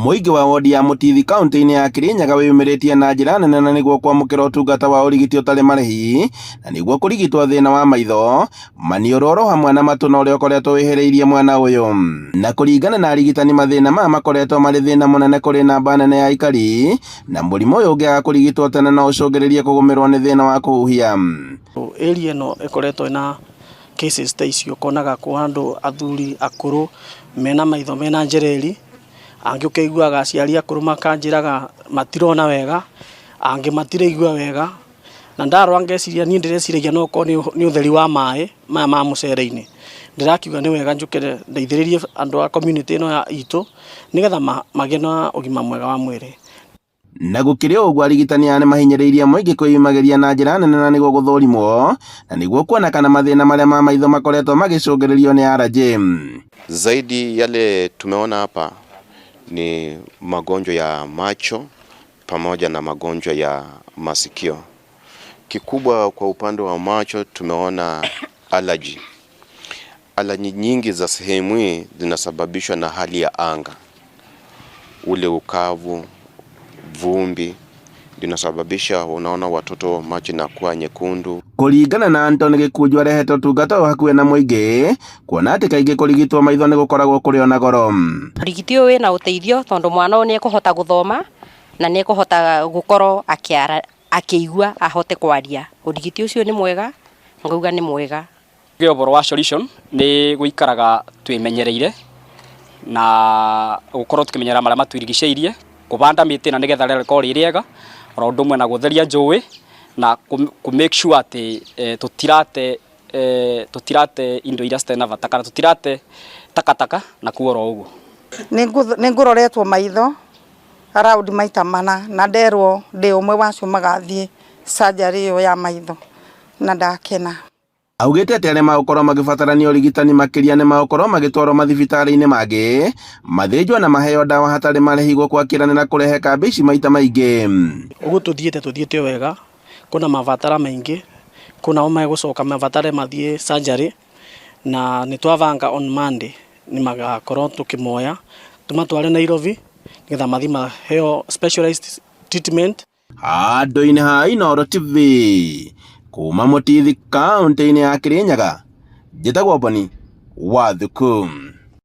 Mũingĩ wa wodi ya Mũtithi kaunti-inĩ ya Kirinyaga wĩyumĩrĩtie na njĩra nene na nĩguo kwamũkĩra ũtungata wa ũrigiti ũtarĩ marĩhi na nĩguo kũrigitwo thĩna wa maitho, maniũrũ oro hamwe na matũ na ũrĩa ũkoretwo wĩhĩrĩirie mwena ũyũ. Na kũringana na arigitani mathĩna maya makoretwo marĩ thĩna mũnene kũrĩ namba nene ya aikari na mũrimũ ũyũ ũngĩaga kũrigitwo tene no ũcũngĩrĩrie kũgũmĩrwo nĩ thĩna wa kũhuhia. Area ĩno ĩkoretwo ĩna cases ta icio ũkonaga kwa andũ athuri akũrũ mena maitho mena njereri, angĩ ũkaiguaga aciari akũrũ makanjĩraga matirona wega, angĩ matiraigua wega, na ndarora ngeciria niĩ ndĩreciragia no ũkorwo nĩ ũtheri wa maĩ maya ma mũcere-inĩ. Ndĩrakiuga nĩ wega njũke ndeithĩrĩrie andũ a community ĩno itũ nĩgetha magĩe na ũgima mwega wa mwĩrĩ. Na gũkĩrĩ ũguo arigitani aya nĩmahinyĩrĩirie mũingĩ kwĩyumagĩria na njĩra nene na nĩguo gũthũrimwo na nĩguo kuona kana mathĩna marĩa ma maitho makoretwo magĩcũngĩrĩrio nĩ arajĩ. Zaidi yale tumeona hapa ni magonjwa ya macho pamoja na magonjwa ya masikio. Kikubwa kwa upande wa macho tumeona allergy. Allergy nyingi za sehemu hii zinasababishwa na hali ya anga, ule ukavu, vumbi linasababisha unaona watoto macho inakuwa nyekundu. Kũringana na Anton Gĩkunjo arehete ũtungata ũyũ hakuhĩ na mũingĩ kuona atĩ kaingĩ kũrigitwo maitho nĩ gũkoragwo kũrĩ ona goro. Ũrigiti ũyũ wĩna ũteithio tondũ mwana ũyũ nĩ ekũhota gũthoma na nĩ ekũhota gũkorwo akĩara akĩigua ahote kwaria. Ũrigiti ũcio nĩ mwega, ngauga nĩ mwega. Ũhoro wa solution nĩ gũikaraga twĩmenyereire na gũkorwo tũkĩmenyerera marĩa matũrigicĩirie, kũbanda mĩtĩ na nĩgetha rĩera rĩkorwo rĩ rĩega, oro ũndũ ũmwe na gũtheria njũĩ na kũ make sure atĩ tũtirate indo iria citarĩ na bata kana tũtirate takataka na kuo oro ũguo. Nĩ ngũroretwo maitho around maita mana na nderwo ndĩ ũmwe wacio magathiĩ surgery ĩyo ya maitho na ndakena. Augĩte atĩ arĩa magũkorwo magĩbatarania ũrigitani makĩria nĩ magũkorwo magĩtwarwo mathibitarĩ-inĩ mangĩ mathĩnjwo na maheo ndawa hatarĩ marĩhi gũkũ akĩranĩra kũrehe kambĩ ici maita maingĩ. Ũguo tũthiĩte tũthiĩte o wega, kwĩna mabatara maingĩ, kwĩna o megũcoka mabatare mathiĩ surgery na nĩ twabanga on Monday nĩ magakorwo tũkĩmoya tũmatware Nairobi nĩgetha mathiĩ maheo specialized treatment. Handũ-inĩ ha Inooro TV kuma Mũtithi kaũntĩ-inĩ ya Kirinyaga, njĩtagwo Boni wa Thuku.